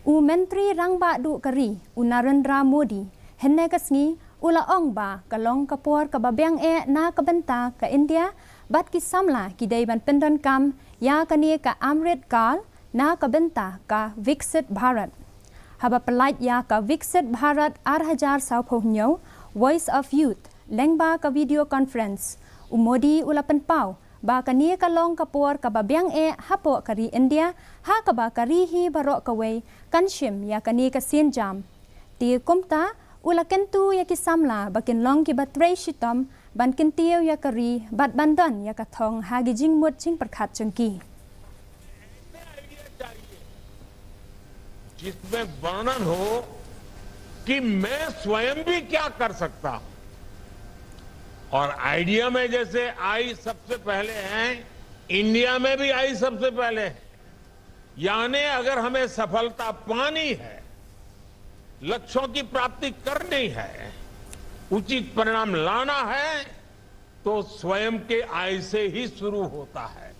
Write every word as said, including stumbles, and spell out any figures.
U Myntri Rangbah Duh ka ri, u Narendra Modi, hynne ka sngi u la ong ba ka long ka por kaba biang eh na ka bynta ka India bad ki samla ki dei ban pyndonkam ïa kane ka Amrit Kal na ka bynta ka Viksit Bharat. Haba pyllait ïa ka Viksit Bharat ar hajar sawphew hynñiew Voice of Youth lyngba ka video conference, u Modi u la pynpaw ba kane ka long ka por kaba biang eh hapoh ka ri India, ha kaba ka ri hi baroh kawei kan shim ïa kane ka sienjam. Te kumta u la kyntu ïa ki samla ba kin long kiba trei shitom ban kyntiew ïa ka ri bad ban don ïa ka thong ha ki jingmut jingpyrkhat jong ki. जिसमें वर्णन हो कि मैं स्वयं भी क्या कर सकता हूं। और आइडिया में जैसे आई सबसे पहले है, इंडिया में भी आई सबसे पहले है। यानी अगर हमें सफलता पानी है, लक्ष्यों की प्राप्ति करनी है, उचित परिणाम लाना है, तो स्वयं के आई से ही शुरू होता है।